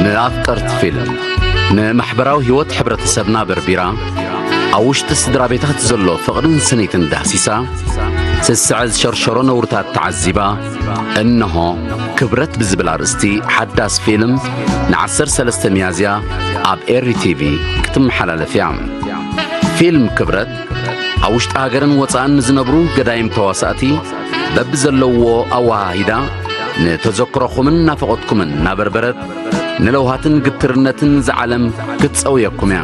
ንኣፍቀርቲ ፊልም፣ ንማሕበራዊ ህይወት ሕብረተሰብና በርቢራ፣ ኣብ ውሽጢ ስድራ ቤታት ዘሎ ፍቕርን ስኒትን ዳህሲሳ፣ ስስዐ ዝሸርሸሮ ነውርታት ተዓዚባ፣ እንሆ ክብረት ብዝብል ኣርእስቲ ሓዳስ ፊልም ንዓሰርተ ሰለስተ ሚያዝያ ኣብ ኤሪ ቲቪ ክትመሓላለፍ እያ። ፊልም ክብረት ኣብ ውሽጢ ሃገርን ወጻእን ንዝነብሩ ገዳይም ተዋሳእቲ በብዘለውዎ ኣወሃሂዳ ንተዘክሮኹምን ናፍቖትኩምን እናበርበረት ንለውሃትን ግትርነትን ዝዓለም ክትጸውየኩም እያ።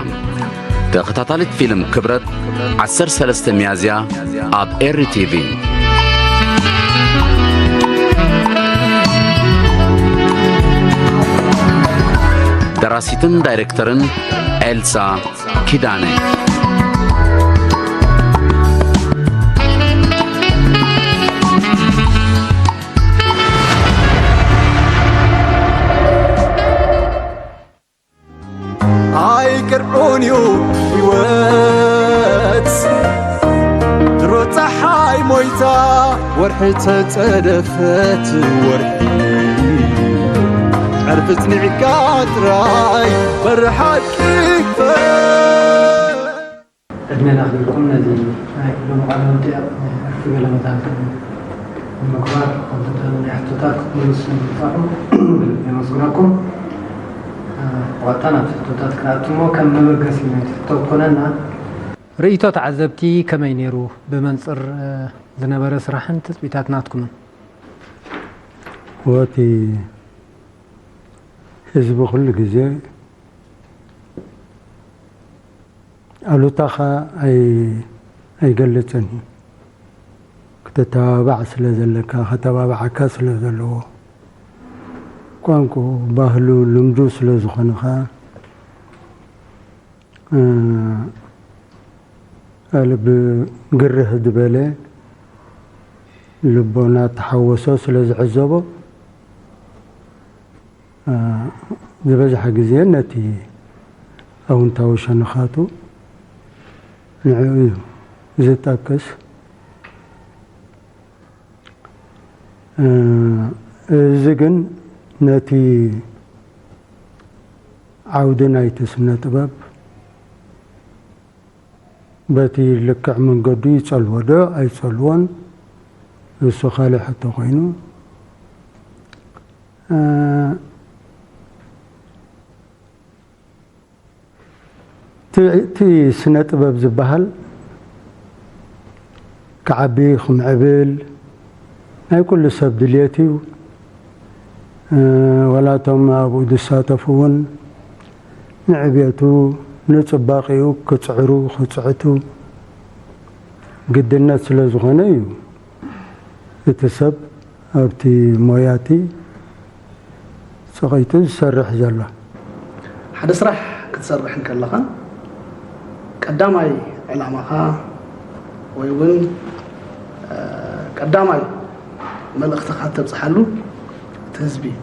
ተኸታታሊት ፊልም ክብረት ዓሰርተ ሰለስተ ሚያዝያ ኣብ ኤሪ ቲቪ። ደራሲትን ዳይሬክተርን ኤልሳ ኪዳነ። ኣይቅርዑን እዩ ህይወት። ድሮ ፀሓይ ሞይታ፣ ወርሒ ተፀደፈት፣ ወርሒ ዕርፊ ፅኒዕካ ጥራይ በሪ ሓቂ ክፈት። ዕድመ ይሃብኩም ነዚ ናይ ሎሚ ቃለ መጠይቕ ዕርፊ ገለ መታን ንምግባር ከምቲ ናይ ሕቶታት መልስ ንምምፃእኩም ብልቢ የመስግነኩም። ብቐጥታ ናብቲ ሕቶታት ክንኣቱ እሞ ከም መበገሲ ናይቲ ሕቶ ክኾነና። ርእይቶ ተዓዘብቲ ከመይ ነይሩ? ብመንፅር ዝነበረ ስራሕን ትፅቢታት ናትኩምን? ወቲ ህዝቢ ኩሉ ግዜ ኣሉታኻ ኣይገልፅን እዩ። ክተተባባዕ ስለ ዘለካ፣ ከተባብዓካ ስለ ዘለዎ፣ ቋንቋኡ፣ ባህሉ፣ ልምዱ ስለ ዝኾነ ኸዓ፣ ልቢ ግርህ ዝበለ፣ ልቦና ተሓወሶ ስለ ዝዕዘቦ፣ ዝበዝሐ ግዜ ነቲ ኣውንታዊ ሸነኻቱ ንዕኡ እዩ ዝጠቅስ። እዚ ግን ነቲ ዓውዲ ናይቲ ስነ ጥበብ በቲ ልክዕ መንገዱ ይጸልዎ ዶ ኣይጸልዎን፣ እሱ ካልእ ሕቶ ኮይኑ፣ እቲ ስነ ጥበብ ዝበሃል ክዓቢ ክምዕብል ናይ ኩሉ ሰብ ድልየት እዩ። ዋላ እቶም ኣብኡ ዝሳተፉ እውን ንዕብየቱ ንፅባቂኡ ክፅዕሩ ክፅዕቱ ግድነት ስለ ዝኾነ እዩ እቲ ሰብ ኣብቲ ሞያ እቲ ፀቒጡ ዝሰርሕ ዘሎ። ሓደ ስራሕ ክትሰርሕ እንከለኻ ቀዳማይ ዕላማኻ ወይ እውን ቀዳማይ መልእኽትኻ ተብፅሓሉ እቲ ህዝቢ እዩ።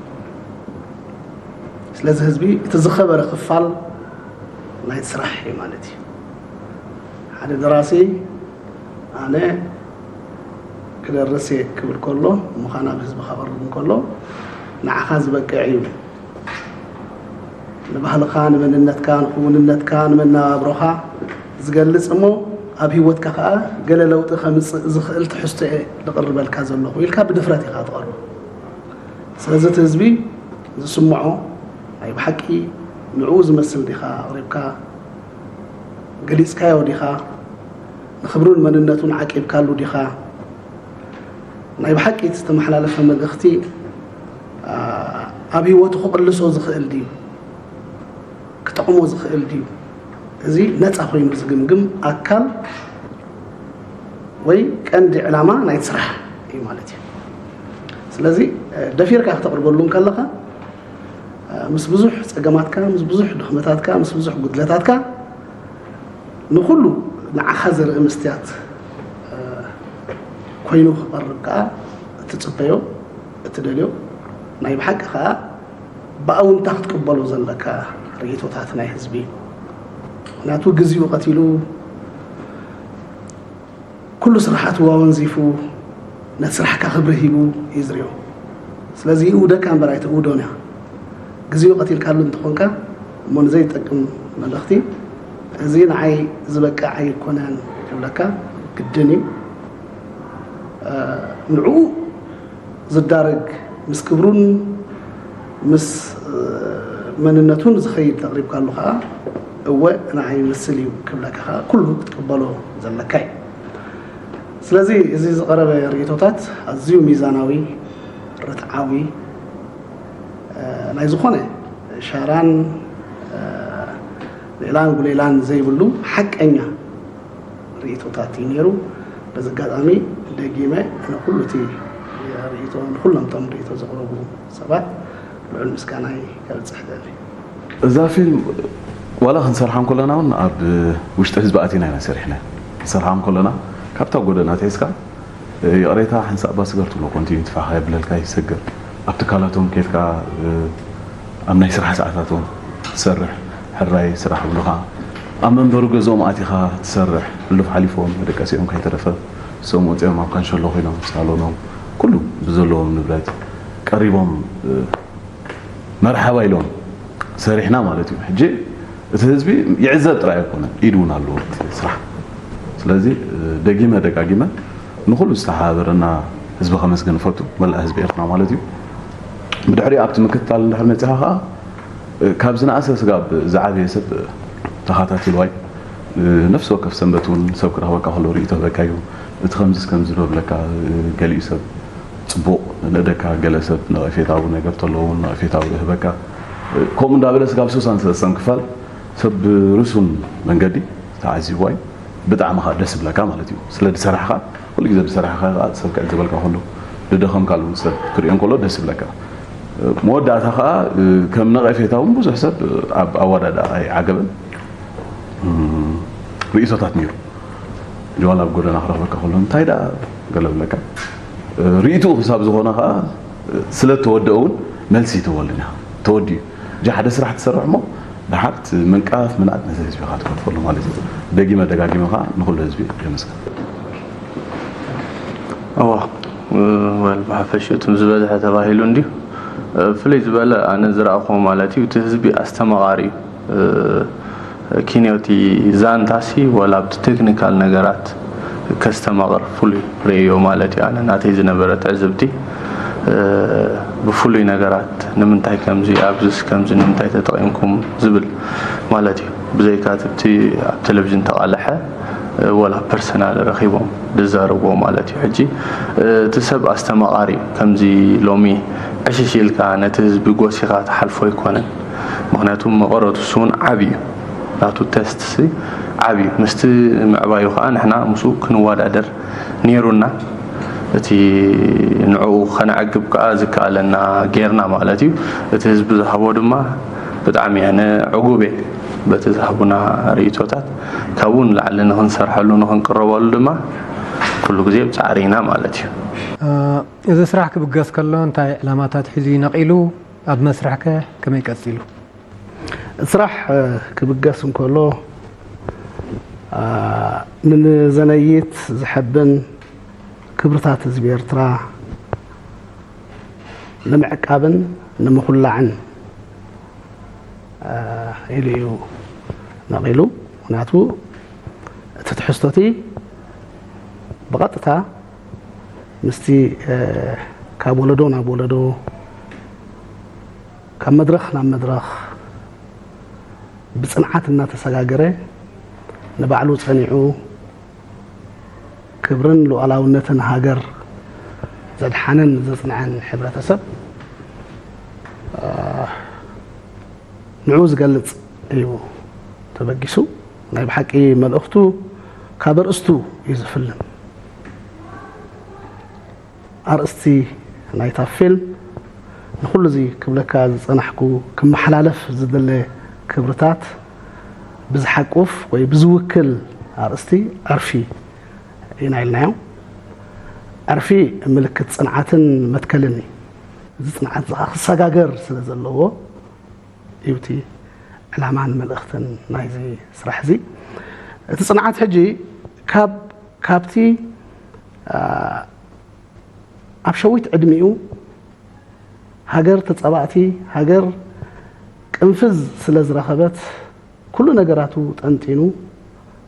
ስለዚ ህዝቢ እቲ ዝኸበረ ክፋል ናይቲ ስራሕ እዩ ማለት እዩ። ሓደ ደራሲ ኣነ ክደርስ እየ ክብል ከሎ እሞ ኸዓ ናብ ህዝቢ ከቕርብ እንከሎ ንዓኻ ዝበቅዕ እዩ። ንባህልኻ፣ ንመንነትካ፣ ንክውንነትካ፣ ንመነባብሮኻ ዝገልፅ እሞ ኣብ ህይወትካ ኸዓ ገለ ለውጢ ከምፅእ ዝኽእል ትሕዝቶ እየ ዝቕርበልካ ዘለኹ ኢልካ ብድፍረት ኢኻ ትቐርቦ። ስለዚ እቲ ህዝቢ ዝስምዖ ናይ ብሓቂ ንዕኡ ዝመስል ዲኻ ኣቕሪብካ? ገሊጽካዮ ዲኻ? ንኽብሩን መንነቱን ዓቂብካሉ ዲኻ? ናይ ብሓቂ እቲ ዝተመሓላለፈ መልእኽቲ ኣብ ህይወቱ ክቕልሶ ዝኽእል ድዩ? ክጠቕሞ ዝኽእል ድዩ? እዚ ነጻ ኮይኑ ዝግምግም ኣካል ወይ ቀንዲ ዕላማ ናይቲ ስራሕ እዩ ማለት እዩ። ስለዚ ደፊርካ ክተቕርበሉ እንከለኻ ምስ ብዙሕ ጸገማትካ፣ ምስ ብዙሕ ድኽመታትካ፣ ምስ ብዙሕ ጉድለታትካ ንኹሉ ንዓኻ ዘርኢ መስትያት ኮይኑ ክቐርብ ከኣ እትጽበዮ እትደልዮ ናይ ብሓቂ ከኣ ብኣውንታ ክትቅበሎ ዘለካ ርእይቶታት ናይ ህዝቢ እዩ። ምክንያቱ ግዜኡ ቀቲሉ ኩሉ ስራሓቱ ኣወንዚፉ ነቲ ስራሕካ ክብሪ ሂቡ እዩ ዝሪኦ። ስለዚ ይእውደካ እምበር ኣይትእውዶን እያ። ግዜኡ ቀቲልካሉ እንተኾንካ እሞ ንዘይጠቅም መልእኽቲ፣ እዚ ንዓይ ዝበቅዕ ኣይኮነን ክብለካ ግድን እዩ። ንዕኡ ዝዳረግ፣ ምስ ክብሩን ምስ መንነቱን ዝኸይድ ተቕሪብካሉ ከዓ፣ እወ ንዓይ ይመስል እዩ ክብለካ ከዓ ኩሉ ክትቅበሎ ዘለካ እዩ። ስለዚ እዚ ዝቐረበ ርእይቶታት ኣዝዩ ሚዛናዊ፣ ርትዓዊ፣ ናይ ዝኾነ ሻራን ሌላን ጉሌላን ዘይብሉ ሓቀኛ ርእይቶታት እዩ ነይሩ። በዚ ኣጋጣሚ ደጊመ ንኩሉ እቲ ርእይቶ፣ ንኩሎም እቶም ርእይቶ ዘቕረቡ ሰባት ልዑል ምስጋናይ ከብጽሕ እደሊ። እዛ ፊልም ዋላ ክንሰርሓ እንከለና እውን ኣብ ውሽጢ ህዝቢ ኣቲና ኢና ሰሪሕና። ክንሰርሓ እንከለና ካብታ ጎደና ኣትሒዝካ ይቕሬታ ሓንሳእ ባስገር ትብሎ ኮንቲኒ ትፋኻ የብለልካ ይሰገር ኣብ ትካላቶም ኬድካ ኣብ ናይ ስራሕ ሰዓታቶም ትሰርሕ ሕራይ ስራሕ ይብሉኻ። ኣብ መንበሪ ገዝኦም ኣቲኻ ትሰርሕ ሕሉፍ ሓሊፎም መደቀሲኦም ከይተረፈ እሶም ወፂኦም ኣብ ካንሸሎ ኮይኖም ሳሎኖም ኩሉ ብዘለዎም ንብረት ቀሪቦም መርሓባ ኢሎም ሰሪሕና ማለት እዩ። ሕጂ እቲ ህዝቢ ይዕዘብ ጥራይ ኣይኮነን፣ ኢድ እውን ኣለዎ እቲ ስራሕ። ስለዚ ደጊመ ደጋጊመ ንኹሉ ዝተሓባበረና ህዝቢ ከመስግን እፈቱ፣ መላእ ህዝቢ ኤርትራ ማለት እዩ። ብድሕሪኡ ኣብቲ ምክትታል እንድሕር መጺኻ ኸዓ ካብ ዝነኣሰ ስጋብ ዝዓበየ ሰብ ተኸታቲልዋይ። ነፍሲ ወከፍ ሰንበት እውን ሰብ ክረኽበካ ከሎ ርእይቶ ህበካ እዩ። እቲ ከምዚስ ከምዚ ዶ ብለካ፣ ገሊኡ ሰብ ጽቡቕ ንእደካ፣ ገለ ሰብ ነቐፌታዊ ነገር ተለዎ እውን ነቐፌታዊ ይህበካ። ከምኡ እንዳበለ ስጋብ ሶሳን ሰለስተን ክፋል ሰብ ብርሱን መንገዲ ተዓዚብዋ እዩ። ብጣዕሚ ከዓ ደስ ይብለካ ማለት እዩ። ስለ ዝሰራሕኻ፣ ኩሉ ግዜ ዝሰራሕኻ ከዓ ሰብ ክዕዘበልካ ከሎ፣ ዝደኸምካሉ ሰብ ክርእዮ እንከሎ ደስ ይብለካ። መወዳእታ ከዓ ከም ነቐፌታ እውን ብዙሕ ሰብ ኣብ ኣወዳድኣ ኣይዓገበን። ርእይቶታት ነይሩ። ጀዋል ኣብ ጎደና ክረኽበካ ከሎ እንታይ ደኣ ገለ ብለካ። ርእይትኡ ክሳብ ዝኾነ ከዓ ስለ እተወደአ እውን መልሲ ይትወልን ኢኻ። ተወዲኡ። እጂ ሓደ ስራሕ ትሰርሕ እሞ ደሓር እቲ ምንቃፍ ምንኣድ ነዚ ህዝቢ ኢኻ ትገድፈሉ ማለት እዩ። ደጊመ ደጋጊመ ከዓ ንኹሉ ህዝቢ የመስግን። እዋ ወል ብሓፈሽኡ ትም ዝበዝሐ ተባሂሉ እንድዩ። ፍልይ ዝበለ ኣነ ዝረኣኹዎ ማለት እዩ እቲ ህዝቢ ኣስተማቓሪ እዩ። ኪንዮቲ ዛንታሲ ወላ ኣብቲ ቴክኒካል ነገራት ከስተማቕር ፍሉይ ርእዮ ማለት እዩ። ኣነ ናተይ ዝነበረ ትዕዝብቲ ብፍሉይ ነገራት ንምንታይ ከምዚ ኣብዚስ ከምዚ ንምንታይ ተጠቒምኩም ዝብል ማለት እዩ። ብዘይካ እቲ ኣብ ቴሌቪዥን ተቓልሐ ወላ ፐርሰናል ረኺቦም ዝዛረብዎ ማለት እዩ። ሕጂ እቲ ሰብ ኣስተማቓሪ እዩ። ከምዚ ሎሚ ዕሽሽ ኢልካ ነቲ ህዝቢ ጎሲኻ ትሓልፎ ኣይኮነን። ምኽንያቱ መቐረቱ እሱ እውን ዓቢ እዩ። ናቱ ተስት ሲ ዓቢ እዩ። ምስቲ ምዕባዩ ከዓ ንሕና ምስኡ ክንወዳደር ነይሩና። እቲ ንዕኡ ከነዕግብ ከዓ ዝከኣለና ጌርና ማለት እዩ። እቲ ህዝቢ ዝሃቦ ድማ ብጣዕሚ ኣነ ዕጉብ እየ በቲ ዝሃቡና ርእይቶታት። ካብኡ ንላዕሊ ንኽንሰርሐሉ ንኽንቅረበሉ ድማ ኩሉ ግዜ ኣብ ጻዕሪ ኢና ማለት እዩ። እዚ ስራሕ ክብገስ ከሎ እንታይ ዕላማታት ሒዙ እዩ ነቒሉ? ኣብ መስርሕከ ከመይ ቀጺሉ? እቲ ስራሕ ክብገስ እንከሎ ንዘነይት ዝሐብን ክብርታት ህዝቢ ኤርትራ ንምዕቃብን ንምኹላዕን ኢሉ እዩ ነቒሉ። ምኽንያቱ እቲ ትሕዝቶቲ ብቐጥታ ምስቲ ካብ ወለዶ ናብ ወለዶ ካብ መድረኽ ናብ መድረኽ ብጽንዓት እናተሰጋገረ ንባዕሉ ጸኒዑ ክብርን ሉዓላውነትን ሃገር ዘድሓነን ዘጽንዐን ሕብረተሰብ ንዑ ዝገልጽ እዩ ተበጊሱ። ናይ ብሓቂ መልእኽቱ ካብ ኣርእስቱ እዩ ዝፍልም። ኣርእስቲ ናይታ ፊልም ንኹሉ እዚ ክብለካ ዝጸናሕኩ ክመሓላለፍ ዝደለ ክብርታት ብዝሓቁፍ ወይ ብዝውክል ኣርእስቲ ዕርፊ ኢና ኢልናዮ። ዕርፊ ምልክት ጽንዓትን መትከልን እዩ። እዚ ጽንዓት እዚ ክሰጋገር ስለ ዘለዎ እዩ እቲ ዕላማን መልእኽትን ናይዚ ስራሕ እዚ። እቲ ጽንዓት ሕጂ ካብ ካብቲ ኣብ ሸዊት ዕድሚኡ ሃገር ተጻባእቲ፣ ሃገር ቅንፍዝ ስለ ዝረኸበት፣ ኩሉ ነገራቱ ጠንጢኑ፣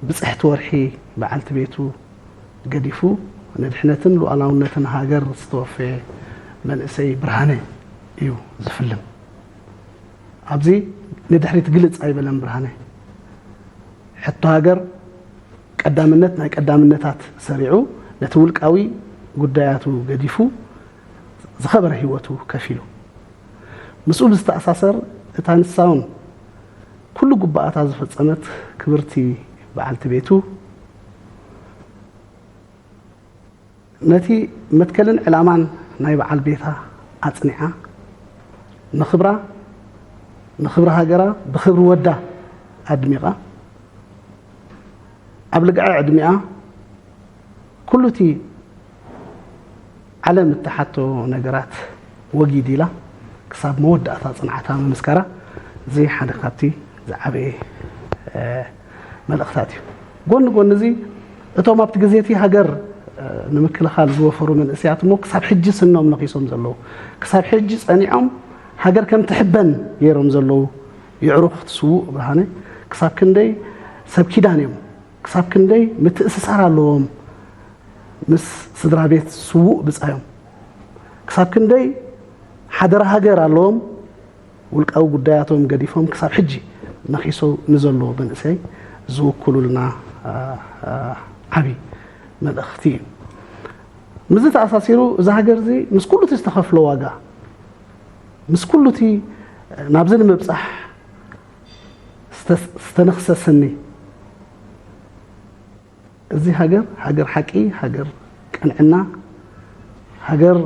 ብጽሕቲ ወርሒ በዓልቲ ቤቱ ገዲፉ፣ ንድሕነትን ሉዓላውነትን ሃገር ዝተወፈየ መንእሰይ ብርሃነ እዩ ዝፍልም። ኣብዚ ንድሕሪት ግልጽ ኣይበለን ብርሃነ። ሕቶ ሃገር ቀዳምነት ናይ ቀዳምነታት ሰሪዑ፣ ነቲ ውልቃዊ ጉዳያቱ ገዲፉ፣ ዝኸበረ ህይወቱ ከፊሉ። ምስኡ ብዝተኣሳሰር፣ እታ ንሳውን ኩሉ ጉባኣታ ዝፈጸመት ክብርቲ በዓልቲ ቤቱ፣ ነቲ መትከልን ዕላማን ናይ በዓል ቤታ ኣጽኒዓ፣ ንኽብራ፣ ንኽብሪ ሃገራ ብኽብሪ ወዳ ኣድሚቓ፣ ኣብ ልግዐ ዕድሚኣ ኩሉ እቲ ዓለም እትሓቶ ነገራት ወጊድ ኢላ ክሳብ መወዳእታ ጽንዓታ ምምስካራ፣ እዚ ሓደ ካብቲ ዝዓበየ፣ እ፣ መልእኽታት እዩ። ጎኒ ጎኒ እዚ፣ እቶም ኣብቲ ግዜ እቲ ሃገር፣ እ፣ ንምክልኻል ዝወፈሩ መንእሰያት እሞ ክሳብ ሕጂ ስኖም ነኺሶም ዘለዉ፣ ክሳብ ሕጂ ጸኒዖም ሃገር ከም ትሕበን ገይሮም ዘለዉ የዕሩኽ እቲ ስዉእ ብርሃነ ክሳብ ክንደይ ሰብ ኪዳን እዮም፣ ክሳብ ክንደይ ምትእስሳር ኣለዎም ምስ ስድራ ቤት ስዉእ ብጻዮም፣ ክሳብ ክንደይ ሓደራ ሃገር ኣለዎም፣ ውልቃዊ ጉዳያቶም ገዲፎም ክሳብ ሕጂ ነኺሱ ንዘሎ መንእሰይ ዝውክሉልና፣ አ፣ አ፣ ዓቢ መልእኽቲ እዩ። ምስዚ ተኣሳሲሩ፣ እዚ ሃገር እዚ ምስ ኩሉ እቲ ዝተኸፍሎ ዋጋ፣ ምስ ኩሉ እቲ ናብዚ ንምብጻሕ ዝተ-፣ ዝተነኽሰ ስኒ፣ እዚ ሃገር፣ ሃገር ሓቂ፣ ሃገር ቅንዕና፣ ሃገር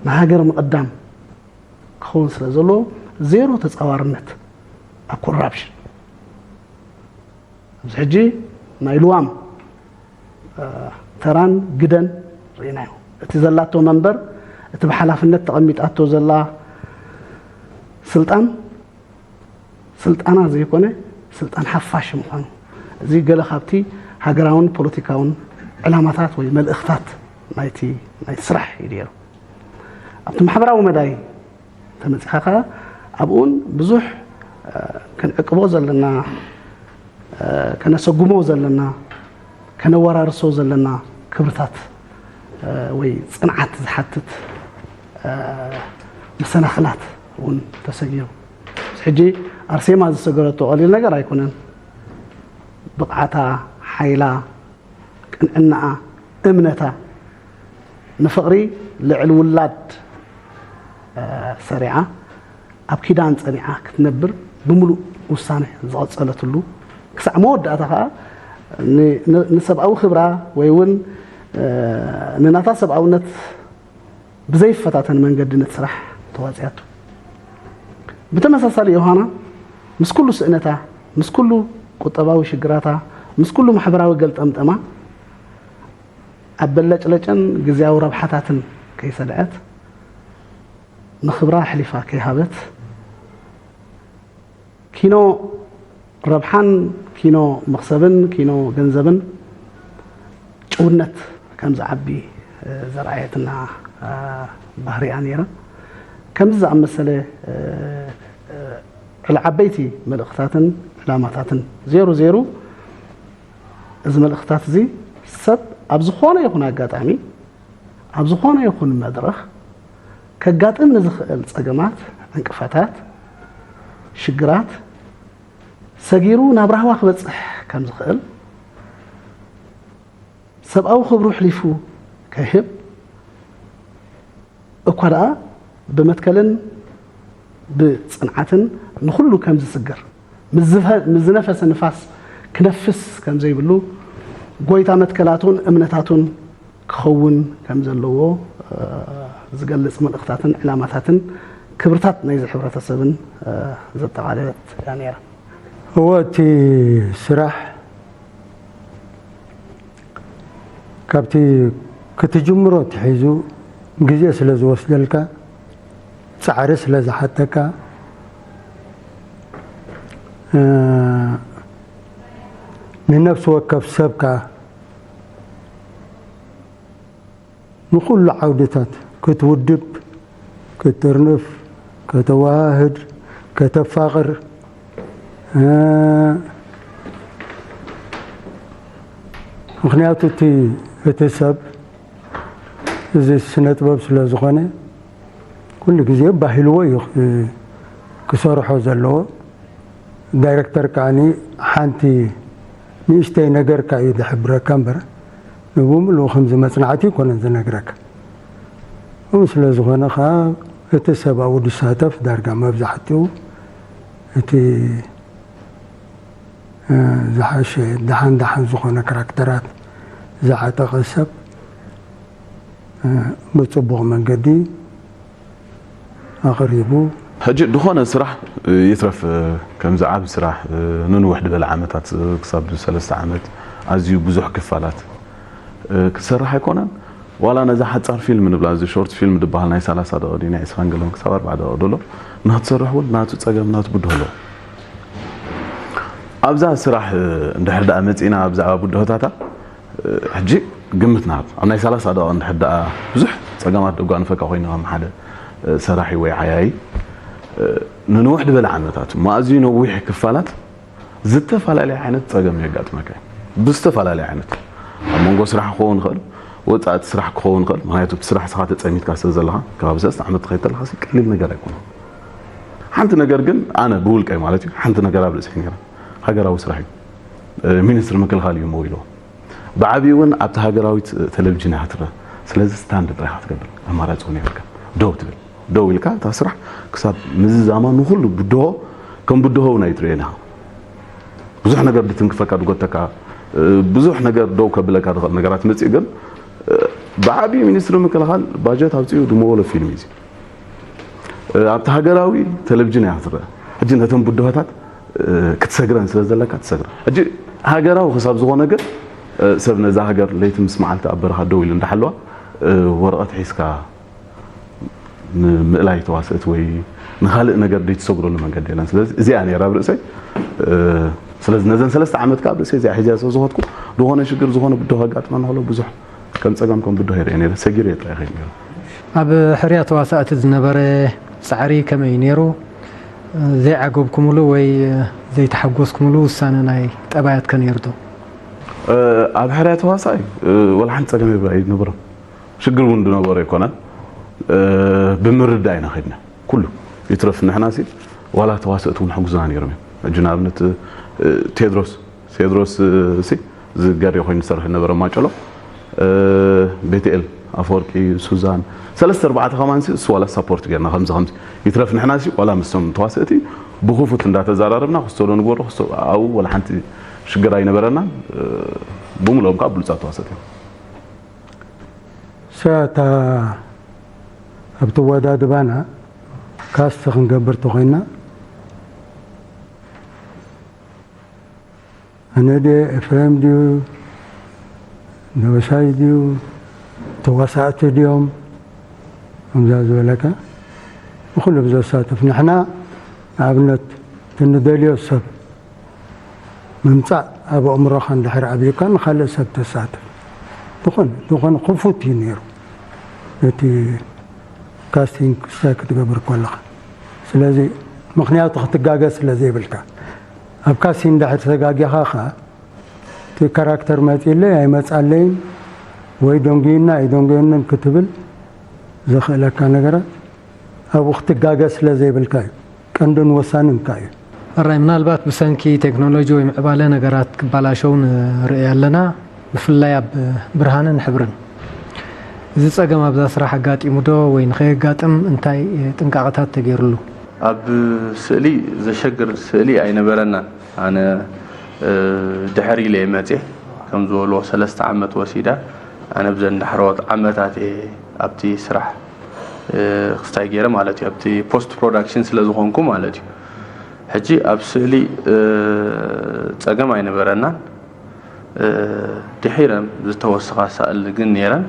ንሃገር ምቕዳም ክኸውን ስለ ዘለዎ፣ ዜሮ ተጻዋርነት ኣብ ኮራፕሽን። ኣብዚ ሕጂ ናይ ልዋም፣ እ፣ ተራን ግደን ርኢናዮ። እቲ ዘላቶ መንበር፣ እቲ ብሓላፍነት ተቐሚጣቶ ዘላ ስልጣን፣ ስልጣና ዘይኮነ፣ ስልጣን ሓፋሽ ምዃኑ፣ እዚ ገለ ካብቲ ሃገራውን ፖለቲካውን ዕላማታት ወይ መልእኽታት ናይቲ፣ ናይቲ ስራሕ እዩ ነይሩ። ኣብቲ ማሕበራዊ መዳይ ተመጺኻ ከኣ፣ ኣብኡን ብዙሕ፣ እ፣ ክንዕቅቦ ዘለና፣ እ፣ ከነሰጉሞ ዘለና፣ ከነወራርሶ ዘለና ክብርታት፣ እ፣ ወይ ጽንዓት ዝሓትት፣ እ፣ መሰናኽላት እውን ተሰጊሩ። ሕጂ ኣርሴማ ዝሰገረቶ ቀሊል ነገር ኣይኮነን። ብቕዓታ፣ ሓይላ፣ ቅንዕናኣ፣ እምነታ፣ ንፍቕሪ ልዕሊ ውላድ፣ እ፣ ሰሪዓ፣ ኣብ ኪዳን ጸኒዓ ክትነብር ብምሉእ ውሳነ ዝቐጸለትሉ፣ ክሳዕ መወዳእታ ከኣ ን-፣ ን-፣ ንሰብኣዊ ክብራ ወይ እውን፣ እ፣ ንናታ ሰብኣውነት ብዘይፈታተን መንገዲ ነቲ ስራሕ ተዋጺኣቶ። ብተመሳሳሊ ዮሃና፣ ምስ ኩሉ ስእነታ፣ ምስ ኩሉ ቁጠባዊ ሽግራታ፣ ምስ ኩሉ ማሕበራዊ ገልጠምጠማ፣ ኣብ በለጭለጭን ግዝያዊ ረብሓታትን ከይሰልዐት፣ ንኽብራ ኣሕሊፋ ከይሃበት፣ ኪኖ ረብሓን ኪኖ መኽሰብን ኪኖ ገንዘብን ጭውነት ከም ዝዓቢ፣ እ፣ ዘርኣየትና፣ እ፣ ባህሪኣ ነይራ። ከምዚ ዝኣመሰለ፣ እ፣ እ፣ ዕላ ዓበይቲ መልእኽታትን ዕላማታትን ዜሩ ዜሩ፣ እዚ መልእኽታት እዚ ሰብ ኣብ ዝኾነ ይኹን ኣጋጣሚ፣ ኣብ ዝኾነ ይኹን መድረኽ ከጋጥም ንዝኽእል ጸገማት፣ ዕንቅፋታት፣ ሽግራት ሰጊሩ ናብ ራህዋ ክበጽሕ ከም ዝኽእል፣ ሰብኣዊ ክብሩ ኣሕሊፉ ከይህብ እኳ ደኣ ብመትከልን ብጽንዓትን ንኹሉ ከም ዝስገር፣ ምስ ዝፈ-፣ ምስ ዝነፈሰ ንፋስ ክነፍስ ከም ዘይብሉ፣ ጎይታ መትከላቱን እምነታቱን ክኸውን ከም ዘለዎ፣ እ፣ ዝገልጽ መልእኽታትን ዕላማታትን ክብርታት ናይዚ ሕብረተሰብን፣ እ፣ ዘጠቓለለት እያ ነይራ። እወ፣ እቲ ስራሕ ካብቲ ክትጅምሮ ትሒዙ ግዜ ስለ ዝወስደልካ፣ ጻዕሪ ስለ ዝሓተካ፣ እ፣ ንነፍሲ ወከፍ ሰብ ከኣ ንኹሉ ዓውድታት ክትውድብ፣ ክትጥርንፍ፣ ከተዋሃህድ፣ ከተፋቕር፣ እ፣ ምኽንያቱ እቲ፣ እቲ ሰብ፣ እዚ ስነ ጥበብ ስለ ዝኾነ፣ ኩሉ ግዜ ባሂልዎ እዩ ክ-፣ ክሰርሖ ዘለዎ። ዳይረክተር ከዓኒ ሓንቲ ንእሽተይ ነገርካ እዩ ዝሕብረካ እምበር፣ ንብምሉኡ ከምዚ መጽናዕቲ ኣይኮነን ዝነግረካ። እው ስለ ዝኾነ ኸዓ፣ እቲ ሰብ ኣብኡ ዝሳተፍ ዳርጋ መብዛሕትኡ እቲ፣ እ፣ ዝሓሸ፣ ደሓን ደሓን ዝኾነ ካራክተራት ዝዓጠቐ ሰብ፣ እ፣ ብጽቡቕ መንገዲ ኣቕሪቡ። ሕጂ ዝኾነ ስራሕ፣ እ፣ ይትረፍ፣ እ፣ ከምዚ ዓቢ ስራሕ፣ እ፣ ንንውሕ ዝበለ ዓመታት፣ እ፣ ክሳብ ሰለስተ ዓመት ኣዝዩ ብዙሕ ክፋላት፣ እ፣ ክሰርሕ ኣይኮነን። ዋላ ነዛ ሓጻር ፊልም ንብላ፣ እዚ ሾርት ፊልም ዝበሃል ናይ ሰላሳ ደቂቕ ድዩ፣ ናይ ዕስራን ገለን ክሳብ ኣርባዓ ደቂቕ ዘሎ ንክትሰርሕ እውን ናቱ ጸገም፣ ናቱ ብድሆ ኣለዎ። ኣብዛ ስራሕ፣ እ፣ እንድሕር ደኣ መጺእና፣ ብዛዕባ ብድሆታታ፣ እ፣ ሕጂ ግምት ንሃብ። ኣብ ናይ ሰላሳ ደቂቕ እንድሕር ደኣ ብዙሕ ጸገማት ደጓንፈካ ኮይኑ፣ ከም ሓደ፣ እ፣ ሰራሒ ወይ ዓያዪ፣ እ፣ ንንውሕ ዝበለ ዓመታት፣ እሞ ኣዝዩ ነዊሕ ክፋላት ዝተፈላለየ ዓይነት ጸገም የጋጥመካ እዩ። ብዝተፈላለየ ዓይነት፣ ኣብ መንጎ ስራሕ ክኸውን ይኽእል፣ ወጻእቲ ስራሕ ክኸውን ይኽእል። ምኽንያቱ፣ እቲ ስራሕ ንስኻ ተጸሚድካ ስለ ዘለኻ፣ ከባቢ ሰለስተ ዓመት ትኸይድ ተለኻ፣ ቀሊል ነገር ኣይኮነን። ሓንቲ ነገር ግን፣ ኣነ ብውልቀይ ማለት እዩ፣ ሓንቲ ነገር ኣብ ርእሰይ ነይራ። ሃገራዊ ስራሕ እዩ። እ፣ ሚኒስትሪ ምክልኻል እዩ እሞ ኢልዎ። ብዓቢኡ እውን ኣብቲ ሃገራዊት ቴሌቪዥን እያ ትረአ። ስለዚ ስታንድ ጥራይ ኢኻ ትገብር። ኣማራጺ እውን የብልካ። ደው ትብል። ደው ኢልካ እታ ስራሕ ክሳብ ምዝዛማ ንኹሉ ብድሆ ከም ብድሆ እውን ኣይትርእዮን ኢኻ። ብዙሕ ነገር ድትንክፈካ፣ ድጎተካ፣ እ፣ ብዙሕ ነገር ደው ከብለካ ዝኽእል ነገራት መጺኡ፣ ግን፣ እ፣ ብዓቢኡ ሚኒስትሪ ምክልኻል ባጀት ኣውጺኡ ድመወሎ ፊልም እዩ እዚ። እ፣ ኣብቲ ሃገራዊ ቴሌቪዥን እያ ክትረአ። ሕጂ ነተን ብድሆታት፣ እ፣ ክትሰግረን ስለ ዘለካ ትሰግረን። ሕጂ ሃገራዊ ክሳብ ዝኾነ ግን፣ እ፣ ሰብ ነዛ ሃገር ለይቲ ምስ መዓልቲ ኣብ በረኻ ደው ኢሉ እንዳሓለዋ፣ እ፣ ወረቐት ሒዝካ ንምእላይ ተዋስእት ወይ ንኻልእ ነገር ዘይትሰግረሉ መንገዲ የለን። ስለዚ እዚኣ ነይራ ኣብ ርእሰይ። እ፣ ስለዚ ነዘን ሰለስተ ዓመት ከኣ ኣብ ርእሰይ እዚኣ ሒዝያ ስለ ዝኾድኩ፣ ዝኾነ ሽግር፣ ዝኾነ ብድሆ ከጋጥመኒ ከሎ ብዙሕ ከም ጸገም፣ ከም ብድሆ ይርእየ ነይረ። ሰጊረ ጥራይ ይኸይድ ነይረ። ኣብ ሕርያ ተዋሳእቲ ዝነበረ ጻዕሪ ከመይ እዩ ነይሩ? ዘይዓገብኩምሉ ወይ ዘይተሓጎስኩምሉ ውሳነ ናይ ጠባያት ከ ነይሩ ዶ? እ፣ ኣብ ሕርያ ተዋሳኣይ፣ እ፣ ወላ ሓንቲ ጸገም የብላ-፣ ኣይነበሮን። ሽግር እውን ዝነበሮ ኣይኮነን። እ፣ ብምርዳእ ኢና ኸድና። ኩሉ ይትረፍ ንሕና ሲ፣ ዋላ ተዋሰእቲ እውን ሕጉዝና ነይሮም እዮም። ሕጂ ንኣብነት፣ እ፣ ቴድሮስ፣ ቴድሮስ፣ እ፣ ሲ፣ ዝገሪ ኮይኑ ዝሰርሕ ነበረ ማጨሎ፣ እ፣ ቤትኤል ኣፈወርቂ፣ ሱዛን፣ ሰለስተ ኣርባዕተ ከማን ሲ፣ እሱ ዋላ ሳፖርት ጌርና ከምዚ ከምዚ። ይትረፍ ንሕና ሲ፣ ዋላ ምስቶም ተዋሰእቲ ብኽፉት እንዳተዛራረብና፣ ክስቶ ዶ ንግበሮ፣ ክስቶ ኣብኡ ዋላ ሓንቲ ሽግር ኣይነበረናን። እ፣ ብምልኦም ከዓ ብሉጻት ተዋሰእቲ እዮም። እሳ እታ ኣብቲ ኣወዳድባና ካስት ክንገብር ተኾይና፣ ኣነ ድየ፣ ኤፍሬም ድዩ፣ ደበሳይ ድዩ፣ ተዋሳእቲ ድዮም፣ ከምዛ ዝበለካ፣ ንኹሉ ብዘሳትፍ፣ ንሕና ንኣብነት እቲ ንደልዮ ሰብ ምምጻእ ኣብ ኣእምሮኻ እንድሕር ኣብዩካ ንኻልእ ሰብ ተሳትፍ። ዝኾነ፣ ዝኾነ ክፉት እዩ ነይሩ። እቲ ካስቲንግ ክሳይ ክትገብር ከለኻ። ስለዚ ምኽንያቱ ክትጋገ ስለ ዘይብልካ። ኣብ ካስቲንግ እንድሕር ተጋጊኻ ኸኣ፣ እቲ ካራክተር መጺእለይ ኣይመጻለይን ወይ ደንጉዩና ኣይደንጉየንን ክትብል ዘኽእለካ ነገራት ኣብኡ ክትጋገ ስለ ዘይብልካ እዩ። ቀንድን ወሳንን እንታይ እዩ? ሕራይ፣ ምናልባት ብሰንኪ ቴክኖሎጂ ወይ ምዕባለ ነገራት ክበላሸው ንርኢ ኣለና፣ ብፍላይ ኣብ ብርሃንን ሕብርን። እዚ ጸገም ኣብዛ ስራሕ ኣጋጢሙ ዶ ወይ ንኸየጋጥም እንታይ ጥንቃቐታት ተገይሩሉ? ኣብ ስእሊ ዘሸግር ስእሊ ኣይነበረናን። ኣነ፣ እ፣ ድሕር ኢለ እየ መፅየ። ከም ዝበልዎ ሰለስተ ዓመት ወሲዳ። ኣነ ብዘን ዳሕረዎት ዓመታት እየ ኣብቲ ስራሕ፣ እ፣ ክስታይ ገይረ ማለት እዩ። ኣብቲ ፖስት ፕሮዳክሽን ስለ ዝኾንኩ ማለት እዩ። ሕጂ ኣብ ስእሊ፣ እ፣ ፀገም ኣይነበረናን። እ፣ ድሒረን ዝተወሰኻ ሳእል ግን ነይረን።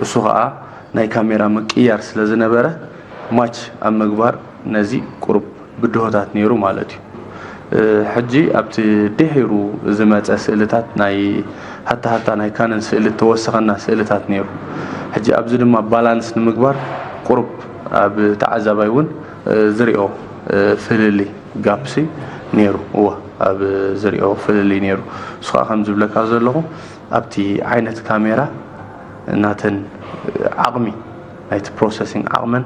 እሱ ኸዓ ናይ ካሜራ ምቅያር ስለ ዝነበረ፣ ማች ኣብ ምግባር ነዚ ቁሩብ ብድሆታት ነይሩ ማለት እዩ። እ፣ ሕጂ ኣብቲ ድሒሩ ዝመጸ ስእልታት ናይ ሃታ ሃታ ናይ ካነን ስእሊ እተወሰኸና ስእልታት ነይሩ። ሕጂ ኣብዚ ድማ ባላንስ ንምግባር ቁሩብ ኣብ ተዓዛባይ እውን ዝሪኦ ፍልልይ ጋፕሲ ነይሩ። እወ፣ ኣብ ዝሪኦ ፍልልይ ነይሩ። እሱ ከዓ ከም ዝብለካ ዘለኹ፣ ኣብቲ ዓይነት ካሜራ ናተን ዓቕሚ፣ ናይቲ ፕሮሰሲንግ ዓቕመን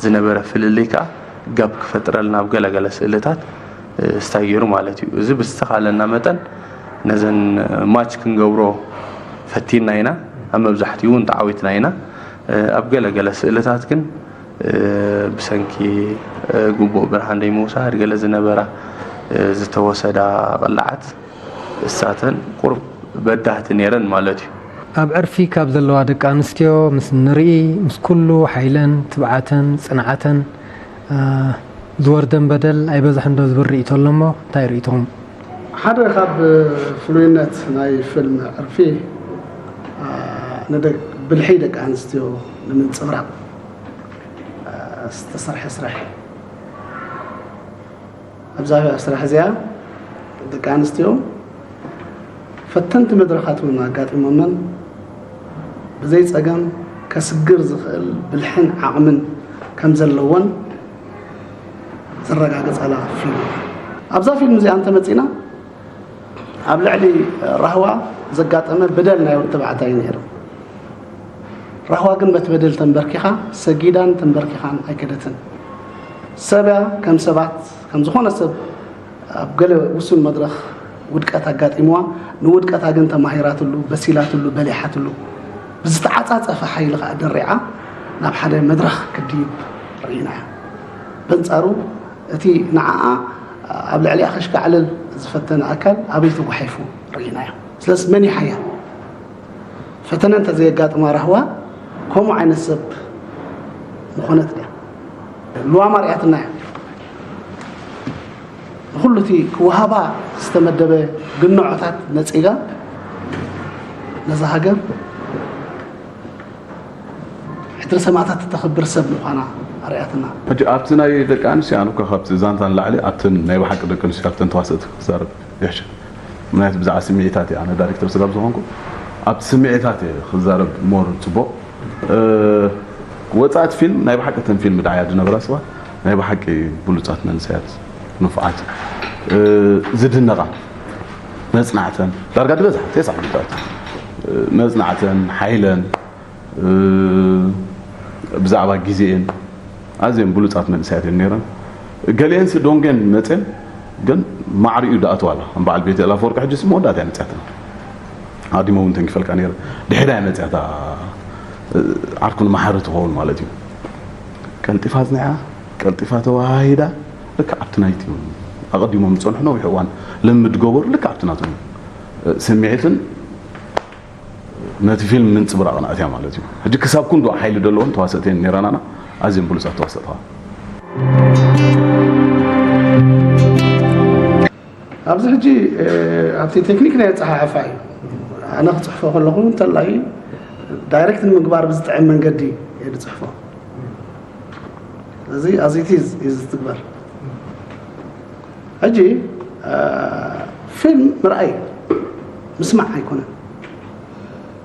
ዝነበረ ፍልልይ ከዓ ጋፕ ክፈጥረልና ኣብ ገለገለ ስእልታት ስታይ ገይሩ ማለት እዩ። እዚ ብዝተኻለና መጠን ነዘን ማች ክንገብሮ ፈቲና ኢና። ኣብ መብዛሕትኡ እውን ተዓዊትና ኢና። ኣብ ገለገለ ስእልታት ግን ብሰንኪ ግቡእ ብርሃን ደይምውሳድ ገለ ዝነበራ ዝተወሰዳ ቅላዓት እሳተን ቁሩብ በዳህቲ ነይረን ማለት እዩ። ኣብ ዕርፊ ካብ ዘለዋ ደቂ ኣንስትዮ ምስ ንርኢ፣ ምስ ኩሉ ሓይለን ትብዓተን ጽንዓተን ዝወርደን በደል ኣይበዝሕን ዶ ዝብል ርእይቶ ኣሎ እሞ እንታይ ርእይቶኹም? ሓደ ካብ ፍሉይነት ናይ ፊልም ዕርፊ ንደቅ ብልሒ ደቂ ኣንስትዮ ንምንጽብራቕ ዝተሰርሐ ስራሕ እዩ። ኣብዛ ስራሕ እዚኣ ደቂ ኣንስትዮ ፈተንቲ መድረኻት እውን ኣጋጢሞመን ብዘይ ጸገም ከስግር ዝኽእል ብልሕን ዓቕምን ከም ዘለወን ዘረጋገጻላ ፊልም እያ። ኣብዛ ፊልም እዚኣ እንተመጺና ኣብ ልዕሊ ራህዋ ዘጋጠመ በደል ናይ ወዲ ተባዕታይ ነይሩ። ራህዋ ግን በቲ በደል ተንበርኪኻ ሰጊዳን ተንበርኪኻን ኣይከደትን። ሰብ እያ ከም ሰባት ከም ዝኾነ ሰብ ኣብ ገለ ውሱን መድረኽ ውድቀት ኣጋጢምዋ፣ ንውድቀታ ግን ተማሂራትሉ፣ በሲላትሉ፣ በሊሓትሉ ብዝተዓጻጸፈ ሓይሊ ከኣ ደሪዓ ናብ ሓደ መድረኽ ክትድይብ ርኢናያ። በንጻሩ እቲ ንዓኣ ኣብ ልዕሊኣ ከሽካዕልል ዝፈተነ ኣካል ኣበይ ተጓሒፉ ርኢናዮ። ስለዚ መን እዩ ሓያል? ፈተነ እንተዘየጋጥማ ራህዋ ከምኡ ዓይነት ሰብ ምኾነት ድያ? ልዋማ ርያትና እያ። ንኹሉ እቲ ክወሃባ ዝተመደበ ግንዖታት ነጺጋ ነዛ ሃገር ሕድሪ ሰማእታት እተኽብር ሰብ ምዃና ኣርያትና። ሕጂ ኣብቲ ናይ ደቂ ኣንስትዮ ኣነ እኳ ካብቲ ዛንታ ንላዕሊ ኣብተን ናይ ብሓቂ ደቂ ኣንስትዮ ኣብተን ተዋሰእቲ ክዛረብ ይሕሸ። ምክንያቱ ብዛዕባ ስምዒታት እየ ኣነ ዳይሬክተር ስጋብ ዝኾንኩ ኣብቲ ስምዒታት እየ ክዛረብ ሞር ጽቡቕ። ወጻእቲ ፊልም ናይ ብሓቂ እተን ፊልም ደዓያ ዝነበራ ሰባት ናይ ብሓቂ ብሉጻት መንእሰያት ንፉዓት ዝድነቓ መጽናዕተን ዳርጋ ዝበዝሓ ተስዓ ሚእታዊት መጽናዕተን ሓይለን ብዛዕባ ግዜኤን ኣዝየን ብሉጻት መንእሰያት እየን ነይረን። ገሊኤንሲ ዶንጌን መጽየን ግን ማዕሪኡ ደኣትዋ ኣላ። ከም በዓል ቤተል ኣፈወርቂ ሕጂስ መወዳእታ እያ መጽያትና። ኣዲሞ እውን ተንኪፈልካ ነይረ። ድሕዳ እያ መጽያታ ዓርኩ ንመሓሪ ትኸውን ማለት እዩ። ቀልጢፋ ኣጽኒዓ፣ ቀልጢፋ ተወሃሂዳ፣ ልክዕ ኣብቲ ናይቲ ኣቐዲሞም ዝጸንሑ ነዊሕ እዋን ልምድ ገበሩ፣ ልክዕ ኣብቲ ናቶም ስምዒትን ነቲ ፊልም ምንጽብራቕን ኣትያ ማለት እዩ። ሕጂ ክሳብ ክንድኡ ሓይሊ ዘለወን ተዋሰእቲ እየን ነይረናና፣ ኣዝየን ብሉጻት ተዋሰእቲ ኸኣ። ኣብዚ ሕጂ ኣብቲ ቴክኒክ ናይ ኣጸሓሕፋ እዩ። ኣነ ክጽሕፎ ከለኹ እንተላይ ዳይሬክት ንምግባር ብዝጥዕም መንገዲ እየ ዝጽሕፎ። እዚ as it is እዩ ዝትግበር። ሕጂ ፊልም ምርኣይ ምስማዕ ኣይኮነን።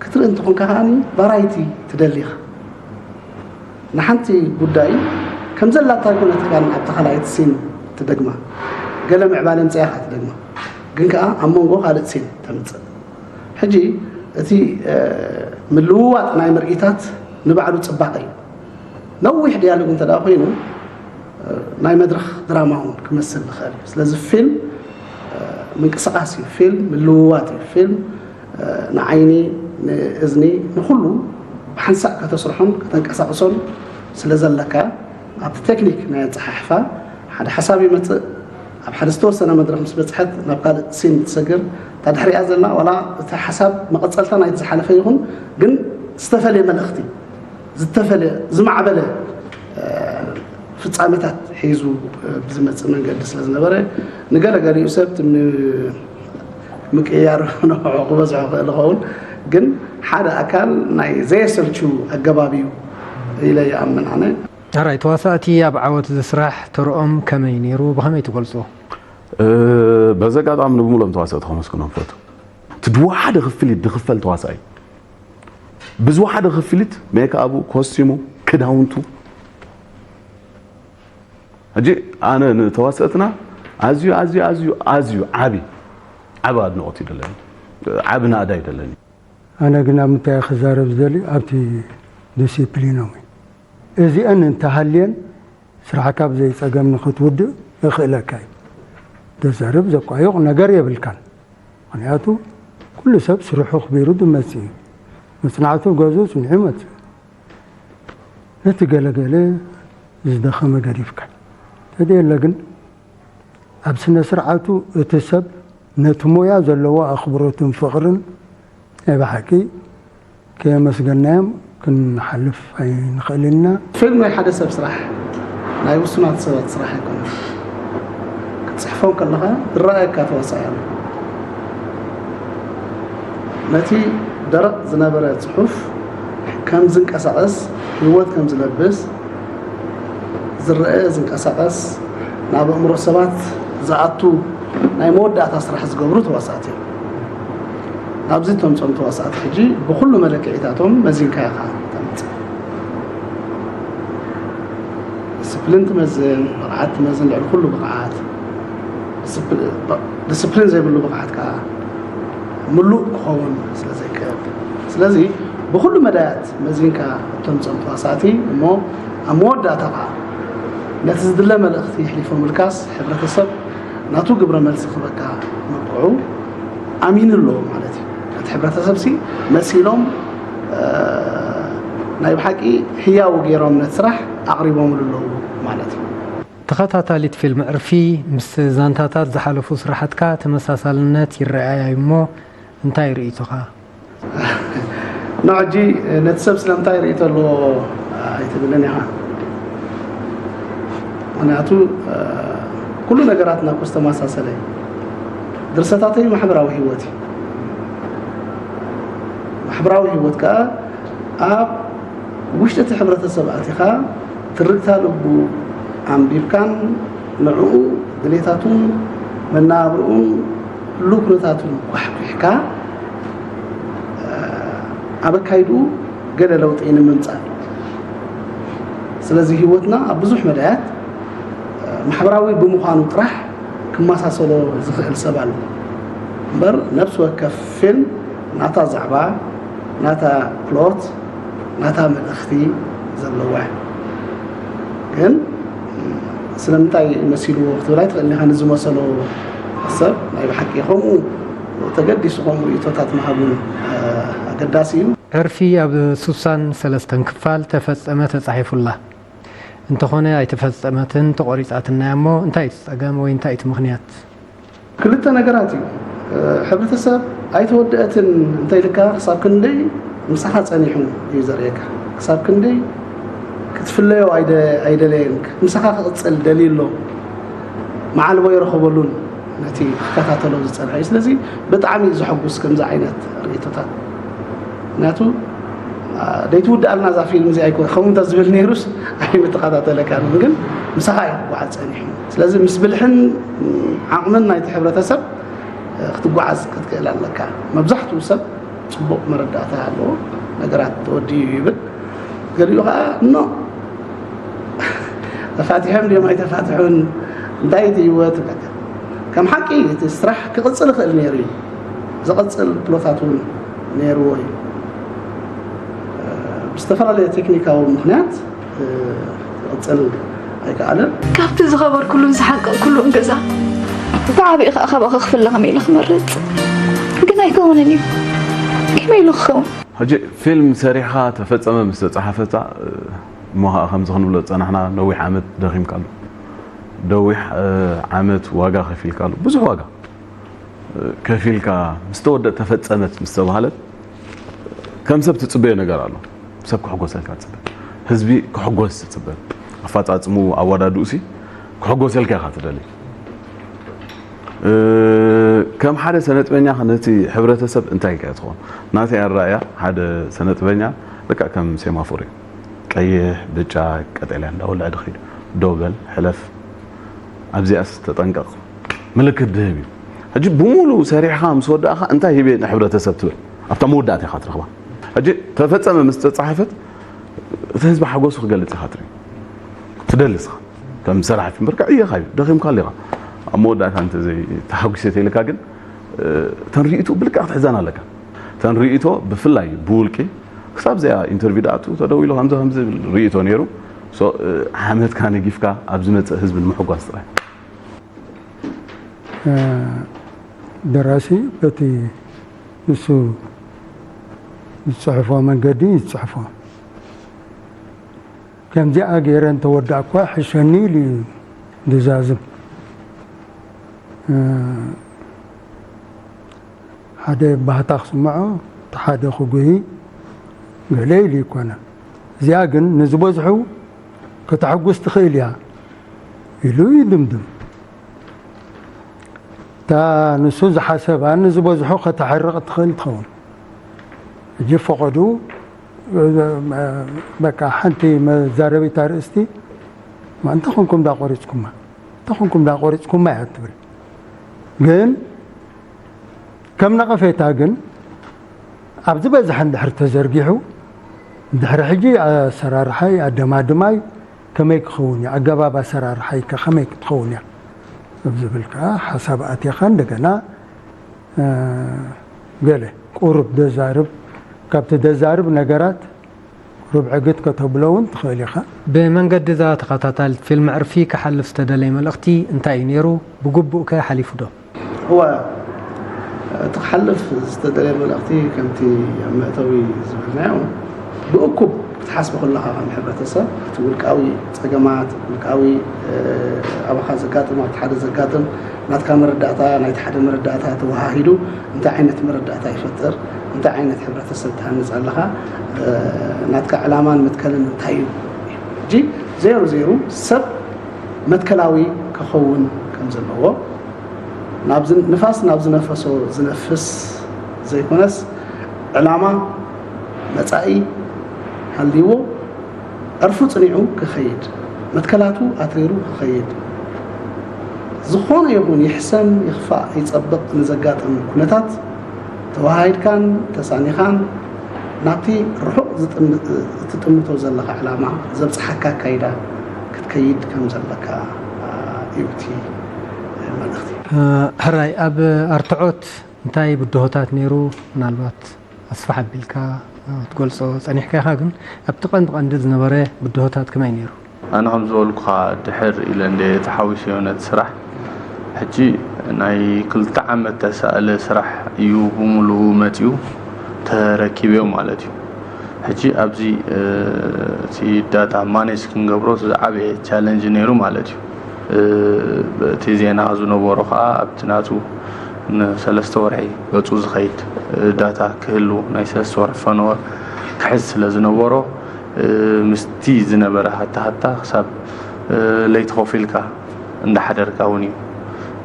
ክትርኢ እንተኾንካ ከኣ ቫራይቲ ትደሊ ኢኻ። ንሓንቲ ጉዳይ ከም ዘላታ ኣይኮነትካን ኣብታ ካልኣይቲ ሲን ትደግማ። ገለ ምዕባለ ምጽኣ ኢኻ ትደግማ። ግን ከኣ ኣብ መንጎ ካልእ ሲን ተምጽእ። ሕጂ እቲ ምልውዋጥ ናይ ምርኢታት ንባዕሉ ጽባቐ እዩ። ነዊሕ ዲያሎግ እንተ ደኣ ኮይኑ ናይ መድረኽ ድራማ እውን ክመስል ዝኽእል እዩ። ስለዚ ፊልም ምንቅስቓስ እዩ። ፊልም ምልውዋጥ እዩ። ፊልም ንዓይኒ፣ ንእዝኒ፣ ንኹሉ ብሓንሳእ ከተስርሖን ከተንቀሳቕሶን ስለ ዘለካ ኣብቲ ቴክኒክ ናይ ኣጸሓሕፋ ሓደ ሓሳብ ይመጽእ። ኣብ ሓደ ዝተወሰነ መድረኽ ምስ በጽሐት ናብ ካልእ ሲን ትሰግር። እታ ድሕሪኣ ዘላ ዋላ እቲ ሓሳብ መቐጸልታ ናይቲ ዝሓለፈ ይኹን ግን ዝተፈልየ መልእኽቲ ዝተፈለ ዝማዕበለ ፍጻሜታት ሒዙ ብዝመጽእ መንገዲ ስለ ዝነበረ ንገለገሊኡ ሰብ ምቅያር ንዕኡ ክበዝሖ ክእል ይኸውን ግን ሓደ ኣካል ናይ ዘየሰልችው ኣገባብ እዩ ኢለ ይኣምን ኣነ። ኣራይ ተዋሳእቲ ኣብ ዓወት እዚ ስራሕ ተርኦም ከመይ ነይሩ ብኸመይ ትገልጾ? በዚ ኣጋጣሚ ንብሙሎም ተዋሰእቲ ከመስግኖም ፈቱ እቲ ድወሓደ ክፍሊት ድክፈል ተዋሳኢ ብዝወሓደ ክፍሊት ሜክኣቡ፣ ኮስቲሙ፣ ክዳውንቱ ሕጂ ኣነ ንተዋሰእትና ኣዝዩ ኣዝዩ ኣዝዩ ኣዝዩ ዓቢ ዓቢ ኣድንቖት እዩ ደለኒ፣ ዓቢ ናእዳ እዩ ደለኒ። ኣነ ግን ኣብ ምንታይ ክዛረብ ዝደሊ ኣብቲ ዲሲፕሊኖም እዩ። እዚአን እንተሃልየን ስራሕካ ብዘይ ጸገም ንኽትውድእ የኽእለካ እዩ። ተዛረብ ዘቋዩቕ ነገር የብልካን። ምኽንያቱ ኩሉ ሰብ ስርሑ ኣኽቢሩ ዝመጽእ እዩ። መጽናዕቱ ገዝኡ ጽኒሑ ይመጽእ። ነቲ ገለገለ ዝደኸመ ገዲፍካ። ተደየለ ግን ኣብ ስነ ስርዓቱ እቲ ሰብ ነቲ ሞያ ዘለዎ ኣኽብሮትን ፍቕርን ናይ ብሓቂ ከየመስገናዮም ክንሓልፍ ኣይንኽእልን ኢና። ፊልም ናይ ሓደ ሰብ ስራሕ፣ ናይ ውሱናት ሰባት ስራሕ ኣይኮነን። ክትጽሕፎ ከለኻ ዝረኣየካ ተዋሳኣይ ኣሎ። ነቲ ደረቕ ዝነበረ ጽሑፍ ከም ዝንቀሳቐስ፣ ህይወት ከም ዝለብስ፣ ዝረአ፣ ዝንቀሳቐስ፣ ናብ ኣእምሮ ሰባት ዝኣቱ ናይ መወዳእታ ስራሕ ዝገብሩ ተዋሳእቲ እዮም። ኣብዚ እተምፅኦም ተዋሳእቲ ሕጂ ብኹሉ መለክዒታቶም መዚንካ ኢኻ ተምፅእ። ዲስፕሊን ትመዝን፣ ብቕዓት ትመዝን፣ ልዕሊ ኩሉ ብቕዓት። ዲስፕ-፣ ዲስፕሊን ዘይብሉ ብቕዓት ከዓ ምሉእ ክኸውን ስለ ዘይክእል። ስለዚ ብኹሉ መዳያት መዚንካ እተምፅኦም ተዋሳእቲ እሞ ኣብ መወዳእታ ከዓ ነቲ ዝድለ መልእኽቲ ኣሕሊፎምልካስ ሕብረተሰብ ናቱ ግብረ መልሲ ክህበካ ምብቅዑ ኣሚኑ ኣሎ ማለት እዩ። ነቲ ሕብረተሰብሲ መሲሎም፣ እ፣ ናይ ብሓቂ ህያው ገይሮም ነቲ ስራሕ ኣቕሪቦምሉ ኣለዉ ማለት እዩ። ተኸታታሊት ፊልም ዕርፊ ምስ ዛንታታት ዝሓለፉ ስራሓትካ ተመሳሳልነት ይረኣያ እሞ እንታይ ርእይቶኻ? ኖ፣ ሕጂ ነቲ ሰብ ስለምንታይ ርእይቶ ኣለዎ ኣይትብልን ኢኻ። ምኽንያቱ፣ እ፣ ኩሉ ነገራትና እኮ ዝተመሳሰለ እዩ። ድርሰታተይ ማሕበራዊ ህይወት እዩ። ማሕበራዊ ህይወት ከኣ ኣብ ውሽጢ እቲ ሕብረተሰብ ኣቲኻ ትርግታ ልቡ ኣንቢብካን ንዕኡ ድሌታቱን መነባብርኡን ህሉው ኩነታቱን ኳሕኲሕካ፣ እ፣ ኣብ ኣካይድኡ ገለ ለውጢ ንምምጻእ። ስለዚ ህይወትና ኣብ ብዙሕ መዳያት፣ እ፣ ማሕበራዊ ብምዃኑ ጥራሕ ክመሳሰሎ ዝኽእል ሰብ ኣሎ። እምበር ነፍሲ ወከፍ ፊልም ናታ ዛዕባ፣ ናታ ፕሎት፣ ናታ መልእኽቲ ዘለዋ እያ። ግን ስለምንታይ መሲልዎ ክትብል ኣይትኽእልን ኢኻ። ንዝመሰሎ ሰብ ናይ ብሓቂ ከምኡ ተገዲሱ ከምኡ ርእይቶታት ምሃቡን፣ እ፣ ኣገዳሲ እዩ። ዕርፊ ኣብ ሱሳን ሰለስተን ክፋል ተፈጸመ ተጻሒፉላ። እንተኾነ ኣይተፈጸመትን ተቖሪጻትናያ እሞ እንታይ እቲ ጸገም ወይ እንታይ እቲ ምኽንያት? ክልተ ነገራት እዩ። እ፣ ሕብረተሰብ ኣይተወደአትን እንተኢልካ ክሳብ ክንደይ ምሳኻ ጸኒሑ እዩ ዘርእየካ። ክሳብ ክንደይ ክትፍለዮ ኣይደ-፣ ኣይደለየን። ምሳኻ ክቕጽል ደልዩ ኣሎ። መዓልቦ ኣይረኸበሉን ነቲ ክከታተሎ ዝጸንሐ እዩ። ስለዚ ብጣዕሚ እዩ ዘሐጉስ ከምዚ ዓይነት ርእይቶታት። ምክንያቱ፣ አ፣ ደይትውድኣልና እዛ ፊልም እዚኣ ኣይኮ-፣ ከምኡ እንተዝብል ነይሩስ ኣይምተኸታተለካን። ግን ምሳኻ እዩ ክጓዓዝ ጸኒሑ። ስለዚ ምስ ብልሕን ዓቕምን ናይቲ ሕብረተሰብ፣ እ፣ ክትጓዓዝ ክትክእል ኣለካ። መብዛሕትኡ ሰብ ጽቡቕ መረዳእታ ኣለዎ፣ ነገራት ተወዲኡ እዩ ይብል። ገሊኡ ኸኣ፣ ኖ፣ ተፋቲሖም ድዮም ኣይተፋትሑን፣ እንታይ እቲ ህይወት? በቃ፣ ከም ሓቂ እቲ ስራሕ ክቕጽል ይኽእል ነይሩ እዩ። ዝቕጽል ፕሎታት እውን ነይርዎ እዩ። ብዝተፈላለየ ቴክኒካዊ ምኽንያት ክቕጽል ኣይከኣለን። ካብቲ ዝኸበርኩሉን ዝሓቀቕኩሉን ገዛ ብዓቢኡ ከኣ ካባኺ ክፍለ ከመይ ኢለ ክመርጽ? ግን ኣይከውንን እዩ። ከመይ ኢሉ ክኸውን? ሕጂ ፊልም ሰሪሕኻ ተፈጸመ ምስ ተጻሓፈታ፣ እሞ ኸኣ ከምዚ ክንብሎ ዝጸናሕና፣ ነዊሕ ዓመት ደኺምካሉ። ነዊሕ፣ እ፣ ዓመት ዋጋ ከፊልካሉ። ብዙሕ ዋጋ፣ እ፣ ከፊልካ ምስ ተወደእ ተፈጸመት ምስ ተባህለት፣ ከም ሰብ ትጽበዮ ነገር ኣሎ። ሰብ ክሕጎሰልካ ትጽበ። ህዝቢ ክሕጎስ ትጽበ። ኣፈጻጽምኡ፣ ኣወዳድኡሲ ክሕጎሰልካ ኢኻ ትደሊ። እ፣ ከም ሓደ ሰነጥበኛ ነቲ ሕብረተሰብ እንታይ ኢልካ ትኸውን? ናተይ ኣረኣእያ ሓደ ሰነጥበኛ ልክዕ ከም ሴማፎር እዩ። ቀይሕ፣ ብጫ፣ ቀጠልያ እንዳወልዐ ድኺድ። ደው በል፣ ሕለፍ፣ ኣብዚኣስ ተጠንቀቕ፣ ምልክት ድህብ እዩ። ሕጂ ብምሉኡ ሰሪሕኻ ምስ ወዳእኻ እንታይ ሂበ ንሕብረተሰብ ትብል ኣብታ መወዳእታ ኢኻ ትረኽባ። ሕጂ ተፈጸመ ምስ ተጻሕፈት እቲ ህዝቢ ሓጎሱ ክገልጽ ኢኻ ትርኢ፣ ትደሊ እስኻ። ከም ሰራሕ ፊልም በርካ ዕየኻ እዩ፣ ደኺምካ ኣለኻ። ኣብ መወዳእታ እንተ ዘይተሓጒሰ ተይልካ ግን፣ እ፣ ተን ርእይቱ ብልክዕ ክትሕዘን ኣለካ። ተን ርእይቶ ብፍላይ ብውልቂ ክሳብ እዚኣ ኢንተርቪው ደኣቱ ተደዊሉ ከምዚ ከምዚ ዝብል ርእይቶ ነይሩ። ሶ፣ እ፣ ዓመትካ ነጊፍካ ኣብ ዝመጽእ ህዝቢ ንምሕጓስ ጥራይ። እ፣ ደራሲ በቲ ንሱ ዝጽሕፎ መንገዲ ይጽሕፎ። ከምዚኣ ገይረ እንተወዳእኳ ሕሸኒ ኢሉ እዩ ዝዛዝም። እ፣ ሓደ ባህታ ክስምዖ፣ እቲ ሓደ ክጉሂ፣ ገለ ኢሉ ይኮነ። እዚኣ ግን ንዝበዝሑ ከተሐጉስ ትኽእል እያ ኢሉ ይድምድም። እታ ንሱ ዝሓሰባ ንዝበዝሑ ከተሕርቕ ትኽእል ትኸውን። ሕጂ ፈቐዱ፣ በቃ ሓንቲ መዛረቢት ኣርእስቲ፣ "ማ እንተ ኾንኩም ዳ ቆሪጽኩማ? እንተ ኾንኩም ዳ ቆሪጽኩማ?" እያ ትብል። ግን ከም ነቐፌታ ግን ኣብ ዝበዝሐ እንድሕር ተዘርጊሑ፣ ድሕሪ ሕጂ ኣሰራርሓይ፣ ኣደማድማይ ከመይ ክኸውን እዩ? ኣገባብ ኣሰራርሓይ ከ ከመይ ክትኸውን እያ? ኣብ ዝብል ከኣ ሓሳብ ኣትየኻ እንደገና፣ እ፣ ገለ ቁሩብ ደዛርብ፣ ካብቲ ደዛርብ ነገራት ቁሩብ ዕግት ከተብሎ እውን ትኽእል ኢኻ። ብመንገዲ እዛ ተኸታታሊት ፊልም ዕርፊ ክሓልፍ ዝተደለየ መልእኽቲ እንታይ እዩ ነይሩ? ብግቡእ ከ ሓሊፉ ዶ? እወ፣ እቲ ክሓልፍ ዝተደለየ መልእኽቲ ከምቲ ኣብ መእተዊ ዝበልናዮ፣ ብእኩብ ክትሓስቦ ከለኻ ከም ሕብረተሰብ፣ እቲ ውልቃዊ ጸገማት፣ ውልቃዊ፣ እ፣ ኣባኻ ዘጋጥም፣ ኣብቲ ሓደ ዘጋጥም፣ ናትካ መረዳእታ፣ ናይቲ ሓደ መረዳእታ ተወሃሂዱ፣ እንታይ ዓይነት መረዳእታ ይፈጥር፣ እንታይ ዓይነት ሕብረተሰብ ትሃንጽ ኣለኻ፣ እ፣ ናትካ ዕላማን መትከልን እንታይ እዩ? ሕጂ ዜሮ ዜሮ ሰብ መትከላዊ ክኸውን ከም ዘለዎ፣ ናብ ዝን-፣ ንፋስ ናብ ዝነፈሶ ዝነፍስ ዘይኮነስ፣ ዕላማ፣ መጻኢ ሃልይዎ፣ ዕርፉ ጽኒዑ ክኸይድ፣ መትከላቱ ኣትሪሩ ክኸይድ፣ ዝኾነ ይኹን ይሕሰም ይኽፋእ ይጸብቕ ንዘጋጥም ኩነታት ተወሃሂድካን ተሳኒኻን ናብቲ ርሑቕ ዝጥም-፣ እትጥምቶ ዘለኻ ዕላማ ዘብጽሓካ ኣካይዳ ክትከይድ ከም ዘለካ፣ አ፣ እዩ እቲ መልእኽቲ። እ፣ ሕራይ፣ ኣብ ኣርትዖት እንታይ ብድሆታት ነይሩ? ምናልባት ኣስፍሕ ኣቢልካ ክትገልጾ ጸኒሕካ ኢኻ፣ ግን ኣብቲ ቀንዲ ቀንዲ ዝነበረ ብድሆታት ከመይ ነይሩ? ኣነ ከም ዝበልኩኻ ድሕር ኢለ እንደ ተሓዊሰዮ ነቲ ስራሕ። ሕጂ ናይ ክልተ ዓመት ተሳእለ ስራሕ እዩ ብምሉኡ መጺኡ ተረኪብዮ ማለት እዩ። ሕጂ ኣብዚ፣ እ፣ እቲ ዳታ ማኔጅ ክንገብሮ እቲ ዝዓበየ ቻለንጅ ነይሩ ማለት እዩ። እ፣ እቲ ዜና ዝነበሮ ከዓ ኣብቲ ናቱ ንሰለስተ ወርሒ ገጹ ዝኸይድ፣ እ፣ ዳታ ክህሉ ናይ ሰለስተ ወርሒ ፈነወ ክሕዝ ስለ ዝነበሮ፣ እ፣ ምስቲ ዝነበረ ሃታ ሃታ ክሳብ፣ እ፣ ለይቲ ኮፍ ኢልካ እንዳሓደርካ እውን እዩ፣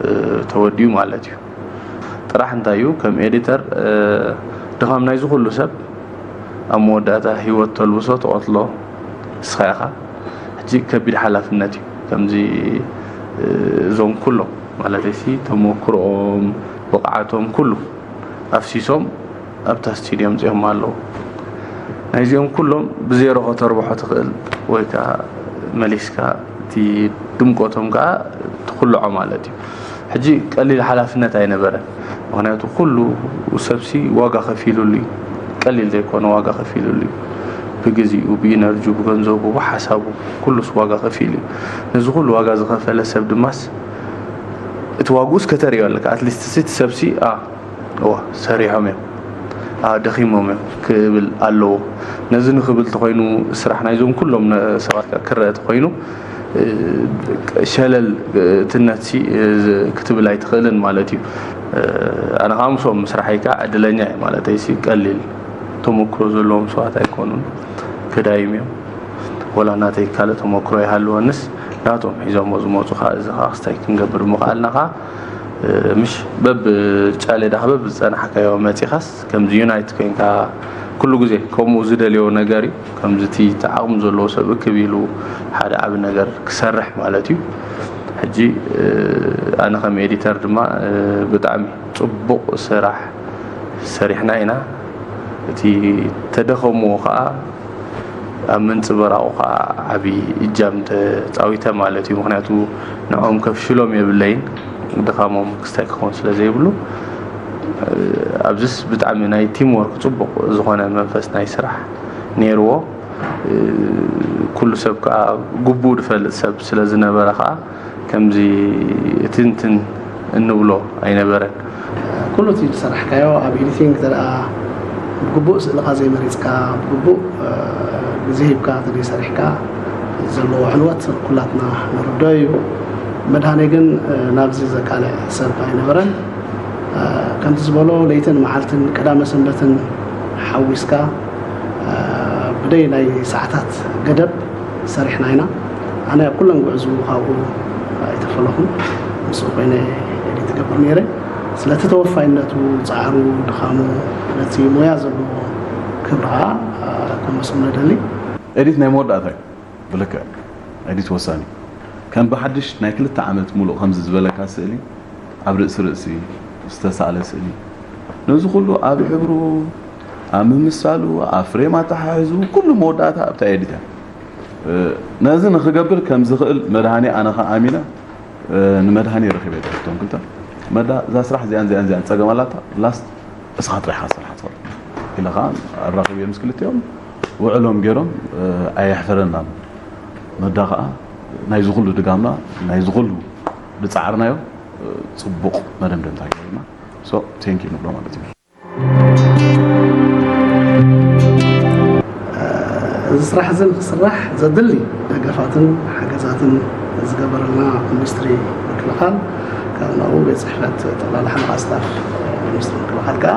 እ፣ ተወዲኡ ማለት እዩ። ጥራሕ እንታይ እዩ፣ ከም ኤዲተር፣ እ፣ ድኻም ናይዚ ኩሉ ሰብ ኣብ መወዳእታ ህይወት ተልብሶ፣ ትቐትሎ ንስኻ ኢኻ። ሕጂ ከቢድ ሓላፍነት እዩ። ከምዚ፣ እ፣ እዞም ኩሎም ማለተይሲ ተመክሮኦም፣ ብቕዓቶም ኩሉ ኣፍሲሶም ኣብታ ስቱድዮ ኣምጺኦም ኣለዉ። ናይዚኦም ኩሎም ብዜሮ ከተርብሖ ትኽእል ወይ ከኣ መሊስካ እቲ ድምቀቶም ከኣ ትኹልዖ ማለት እዩ። ሕጂ ቀሊል ሓላፍነት ኣይነበረን። ምኽንያቱ ኩሉ ሰብሲ ዋጋ ከፊሉሉ እዩ። ቀሊል ዘይኮነ ዋጋ ከፊሉሉ እዩ። ብግዜኡ፣ ብኢነርጂኡ፣ ብገንዘቡ፣ ብሓሳቡ ኩሉስ ዋጋ ከፊሉ እዩ። ነዚ ኩሉ ዋጋ ዝኸፈለ ሰብ ድማስ እቲ ዋግኡስ ከተርእዮ ኣለካ። ኣትሊስት እቲ ሰብሲ፣ ኣ፣ እዋ፣ ሰሪሖም እዮም፣ ኣ፣ ደኺሞም እዮም ክብል ኣለዎ። ነዚ ንኽብል ተኾይኑ፣ ስራሕ ናይዞም ኩሎም ነ-፣ ሰባት ከኣ ክረአ ተኾይኑ፣ እ፣ ሸለል፣ እ፣ ትነትሲ፣ እ፣ ዝ-፣ ክትብል ኣይትኽእልን ማለት እዩ። እ፣ ኣነ ከዓ ምስኦም ምስራሐይ ከዓ ዕድለኛ እየ ማለተይሲ፣ ቀሊል ተመክሮ ዘለዎም ሰባት ኣይኮኑን፣ ከዳይም እዮም። ወላ ናተይ ካልእ ተመክሮ ይሃልወንስ፣ ናቶም ሒዞሞ ዝመፁ ከዓ፣ እዚ ከዓ ክስታይ ክንገብር ምኽኣልና ከዓ፣ እ፣ ምሽ በብ ጫሌዳ በብ ዝፀናሕካዮ መፂኻስ፣ ከምዚ ዩናይት ኮይንካ ኩሉ ግዜ ከምኡ ዝደልዮ ነገር እዩ። ከምዚ እቲ ዓቕሚ ዘለዎ ሰብ እክብ ኢሉ ሓደ ዓቢ ነገር ክሰርሕ ማለት እዩ። ሕጂ፣ እ፣ ኣነ ከም ኤዲተር ድማ፣ እ፣ ብጣዕሚ ጽቡቕ ስራሕ ሰሪሕና ኢና። እቲ ተደኸምዎ ኸኣ ኣብ ምንፅብራቑ ከዓ ዓብዪ እጃም ተፃዊተ ማለት እዩ። ምክንያቱ ንዕኦም ከፍሽሎም የብለይን፣ ድኻሞም ክስታይ ክኸውን ስለ ዘይብሉ። ኣብዚስ ብጣዕሚ ናይ ቲም ወርክ ፅቡቕ ዝኾነ መንፈስ ናይ ስራሕ ነይርዎ። ኩሉ ሰብ ከዓ ግቡኡ ዝፈልጥ ሰብ ስለ ዝነበረ ከዓ ከምዚ እትንትን እንብሎ ኣይነበረን። ኩሉ እቲ ዝሰራሕካዮ ኣብ ኤዲቲንግ እንተ ደኣ ብግቡእ ስእልኻ ዘይመሪጽካ፣ ብግቡእ ግዜ ሂብካ እንተ ዘይሰሪሕካ፣ ዘለዎ ዕንወት ኩላትና ንርድኦ እዩ። መድሃኔ ግን ናብዚ ዘቃልዕ ሰብ ኣይነበረን። ከምቲ ዝበሎ ለይትን መዓልትን ቀዳመ ሰንበትን ሓዊስካ ብደይ ናይ ሰዓታት ገደብ ሰሪሕና ኢና። ኣነ ኣብ ኩለን ጉዕዞ ካብኡ ኣይተፈለኹን። ምስኡ ኮይነ ኤዲት ትገብር ነይረ። ስለቲ ተወፋይነቱ፣ ጻዕሩ፣ ድኻሙ፣ ነቲ ሞያ ዘለዎ ክብሪ ከዓ ከመስግኖ እደሊ። ኤዲት ናይ መወዳእታ እዩ። ብልክዕ ኤዲት ወሳኒ። ከም ብሓድሽ ናይ ክልተ ዓመት ሙሉእ ከምዚ ዝበለካ ስእሊ ኣብ ርእሲ ርእሲ ዝተሳእለ ስእሊ፣ ነዚ ኩሉ ኣብ ሕብሩ፣ ኣብ ምምሳሉ፣ ኣብ ፍሬም ኣተሓሕዙ ኩሉ መወዳእታ ኣብታ ኤዲት እያ። ነዚ ንክገብር ከም ዝኽእል መድሃኔ ኣነ ከዓ ኣሚነ ንመድሃኔ ረኺበ። እቶም ክልተ መዳ እዛ ስራሕ እዚኣን እዚኣን እዚኣን ፀገም ኣላታ፣ ላስት እስኻ ጥራሕ ኢኻ ስራሕ ትኽእል ኢለ ከዓ ኣራኺበ ምስ ክልቲኦም ውዕሎም ገይሮም። ኣየሕፈረናን። መዳ ከዓ ናይዚ ኩሉ ድጋምና፣ ናይዚ ኩሉ ዝፃዓርናዮ ፅቡቕ መደምደምታ ገይሩና። ሶ ቴንኪ ንብሎ ማለት እዩ። እዚ ስራሕ እዚ ንክስራሕ ዘድሊ ደገፋትን ሓገዛትን ዝገበረልና ሚኒስትሪ ምክልኻል፣ ካብ ናብኡ ቤት ፅሕፈት ጠቕላላ ሓለቓ ስታፍ ሚኒስትሪ ምክልኻል ከዓ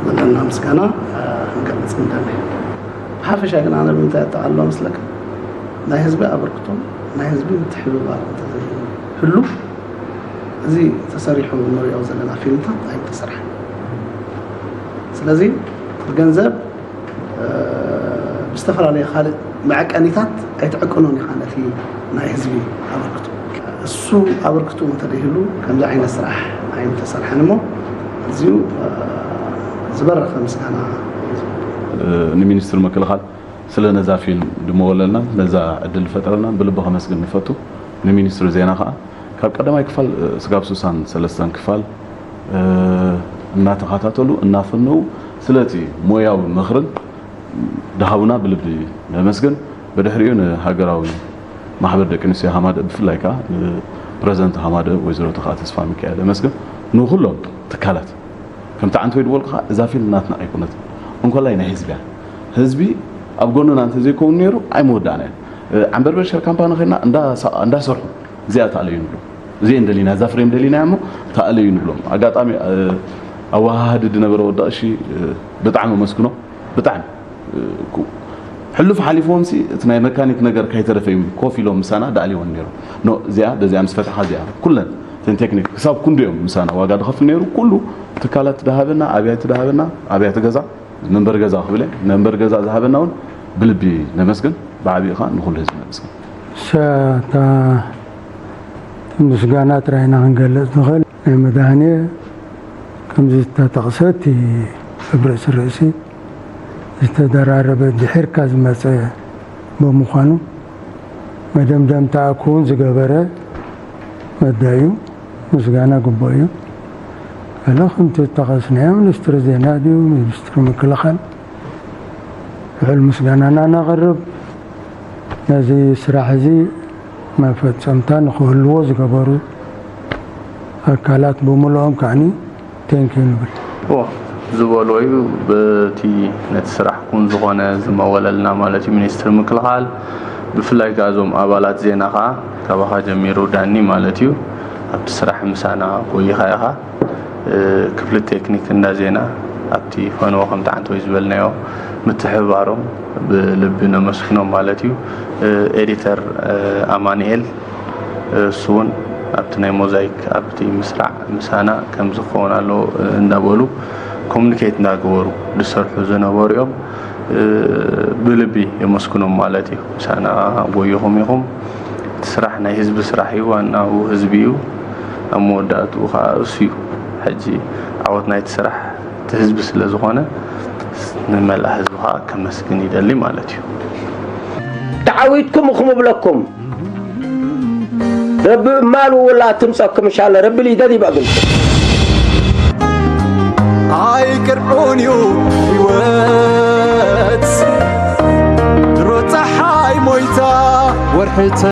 ዘለና ምስጋና ክንገልፅ ንደሊ። ብሓፈሻ ግን ኣነ ብምንታይ ኣጠቓልሎ መስለካ? ናይ ህዝቢ ኣበርክቶ፣ ናይ ህዝቢ ምትሕብባር እንተዘይህሉ፣ እዚ ተሰሪሑ እንሪኦ ዘለና ፊልምታት ኣይምተሰርሐን። ስለዚ ብገንዘብ፣ እ፣ ብዝተፈላለየ ካልእ መዐቀኒታት ኣይትዕቅኖን ኢኻ ነቲ ናይ ህዝቢ ኣበርክቶ። እሱ ኣበርክቶ እንተደይህሉ ከምዚ ዓይነት ስራሕ ኣይምተሰርሐን እሞ፣ እዚኡ፣ እ፣ ዝበረኸ ምስጋና እዩ። ንሚኒስትሪ ምክልኻል ስለ ነዛ ፊልም ድመወለልና፣ ነዛ ዕድል ዝፈጠረልና ብልቢ ከመስግን ንፈቱ። ንሚኒስትሪ ዜና ከዓ ካብ ቀዳማይ ክፋል ስጋብ ሱሳን ሰለስተን ክፋል እናተኸታተሉ እናፈነው ስለቲ ሞያዊ ምኽርን ድሃቡና ብልቢ ነመስግን። ብድሕሪኡ ንሃገራዊ ማሕበር ደቂ ኣንስትዮ ሃማደ ብፍላይ ከዓ ንፕረዚደንት ሃማደ ወይዘሮ ተኽኣ ተስፋ ሚካኤል ነመስግን። ንኩሎም ትካላት ከምቲ ዓንተወይ ድበልኩኻ እዛ ፊልም ናትና ኣይኮነትን። እንኮላይ ናይ ህዝቢ እያ። ህዝቢ ኣብ ጎንና እንተዘይከውን ነይሩ ኣይምወዳእና እዩ። ዓንበርበር ሸር ካምፓኒ ኮይና እንዳሰርሑ እዚኣ ተኣለዩ ንብሎም። እዚኤን ደሊና፣ እዛ ፍሬም ደሊና እሞ ተኣለዩ ንብሎም። ኣጋጣሚ ኣወሃሃዲ ዝነበረ ወዲ ቀሺ ብጣዕሚ መስግኖ። ብጣዕሚ ሕሉፍ ሓሊፍዎም ሲ እቲ ናይ መካኒክ ነገር ካይተረፈ እዩ ኮፍ ኢሎም ምሳና ዳእሊዎን ነይሮም። ኖ እዚኣ በዚኣ ምስ ፈታሓ እዚኣ ኩለን እተን ቴክኒክ ክሳብ ክንዱ እዮም ምሳና ዋጋ ድኸፍል ነይሩ። ኩሉ ትካላት ዳሃበና ኣብያት ዳሃበና ኣብያት ገዛ መንበሪ ገዛ ክብል እየ። መንበሪ ገዛ ዝሃበና እውን ብልቢ ነመስግን። ብዓብኡ ከዓ ንኩሉ ህዝቢ ነመስግን። እሳ እታ እቲ ምስጋና ጥራይና ክንገልጽ ንኽእል። ናይ መድሃኔ ከምዚ ዝተጠቕሰ እቲ ኣብ ርእሲ ርእሲ ዝተደራረበ ድሒርካ ዝመጸ ብምዃኑ መደምደምታ ክውን ዝገበረ መዳ እዩ። ምስጋና ግቡእ እዩ። ገለ ከምቲ ዝጠቐስናዮ ሚኒስትሪ ዜና ድዩ ሚኒስትሪ ምክልኻል ውዕል ምስጋናና ነቕርብ። ነዚ ስራሕ እዚ መፈጸምታ ንክህልዎ ዝገበሩ ኣካላት ብምልኦም ከዓኒ ቴንኪዩ ንብል። እዎ ዝበሎ እዩ። በቲ ነቲ ስራሕ ኩን ዝኾነ ዝመወለልና ማለት እዩ ሚኒስትሪ ምክልኻል፣ ብፍላይ ከኣ እዞም ኣባላት ዜና ከኣ ካባኻ ጀሚሩ ዳኒ ማለት እዩ ኣብቲ ስራሕ ምሳና ጎይኻ ኢኻ። ክፍሊ ቴክኒክ እንዳ ዜና ኣብቲ ፈነወ ከምቲ ዓንተወይ ዝበልናዮ ምትሕብባሮም ብልቢ ነመስግኖም ማለት እዩ። ኤዲተር ኣማንኤል እሱ እውን ኣብቲ ናይ ሞዛይክ ኣብቲ ምስራዕ ምሳና ከም ዝኸውን ኣለዎ እንዳበሉ ኮሙኒኬት እንዳገበሩ ዝሰርሑ ዝነበሩ እዮም። ብልቢ የመስግኖም ማለት እዩ። ምሳና ጎይኹም ኢኹም። እቲ ስራሕ ናይ ህዝቢ ስራሕ እዩ። ዋናኡ ህዝቢ እዩ። ኣብ መወዳእትኡ ከዓ እሱ እዩ። ሕጂ ዓወት ናይቲ ስራሕ እቲ ህዝቢ ስለ ዝኾነ ንመላእ ህዝቢ ከዓ ከመስግን ይደሊ ማለት እዩ። ተዓዊትኩም እኹም እብለኩም። ረቢ እማሉ ውላ ትምፀኩም እንሻላ ረቢ ሊደድ ይበእግልኩም። ኣይቅርዑን እዩ ህይወት ድሮ ፀሓይ ሞይታ ወርሒ